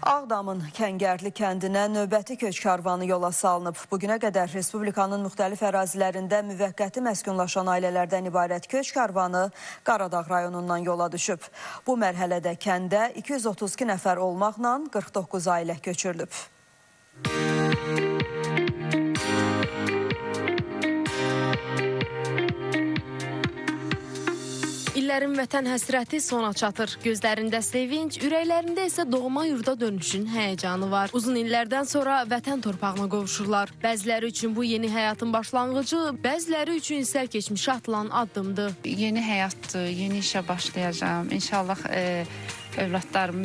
Ağdamın Kəngərli kəndinə növbəti köç karvanı yola salınıb. Bugünə qədər Respublikanın müxtəlif ərazilərində müvəqqəti məskunlaşan ailələrdən ibarət köç karvanı Qaradağ rayonundan yola düşüb. Bu mərhələdə kəndə 232 nəfər olmaqla 49 ailə köçürülüb. İllərin vətən həsrəti sona çatır. Gözlərində sevinc, ürəklərində isə doğma yurda dönüşün həyəcanı var. Uzun illərdən sonra vətən torpağına qovuşurlar. Bəziləri üçün bu yeni həyatın başlanğıcı, bəziləri üçün isə keçmişə atılan addımdır. Yeni həyatdır, yeni işə başlayacağam. İnşallah övladlarım,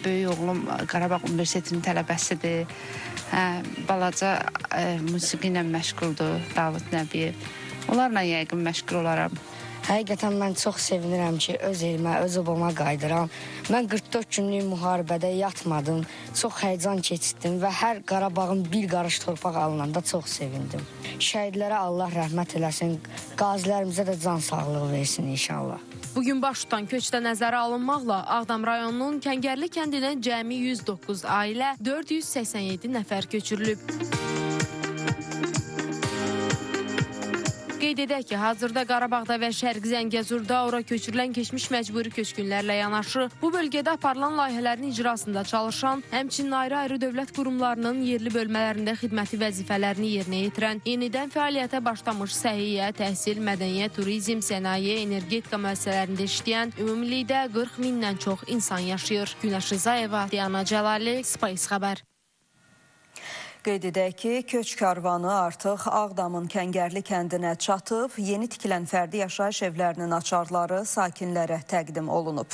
böyük oğlum Qarabağ Universitetinin tələbəsidir. Hə, balaca musiqi ilə məşğuldur Davud Nəbiyev. Onlarla yəqin məşğul olaram. Həqiqətən mən çox sevinirəm ki, öz evimə, öz obama qayıdıram. Mən 44 günlük müharibədə yatmadım, çox həyəcan keçirdim və hər Qarabağın bir qarış torpaq alınanda çox sevindim. Şəhidlərə Allah rəhmət eləsin, qazilərimizə də can sağlığı versin inşallah. Bugün baş tutan köçdə nəzərə alınmaqla Ağdam rayonunun Kəngərli kəndinə cəmi 109 ailə, 487 nəfər köçürülüb. Qeyd edək ki, hazırda Qarabağda və Şərq Zəngəzurda ora köçürülən keçmiş məcburi köçkünlərlə yanaşı, bu bölgədə aparılan layihələrin icrasında çalışan, həmçinin ayrı-ayrı dövlət qurumlarının yerli bölmələrində xidməti vəzifələrini yerinə yetirən, yenidən fəaliyyətə başlamış səhiyyə, təhsil, mədəniyyət, turizm, sənaye, energetika müəssisələrində işləyən ümumilikdə 40 mindən çox insan yaşayır. Günəş Rızayeva, Diana Cəlali, Space Xəbər. Qeyd edək ki, köç karvanı artıq Ağdamın Kəngərli kəndinə çatıb, yeni tikilən fərdi yaşayış evlərinin açarları sakinlərə təqdim olunub.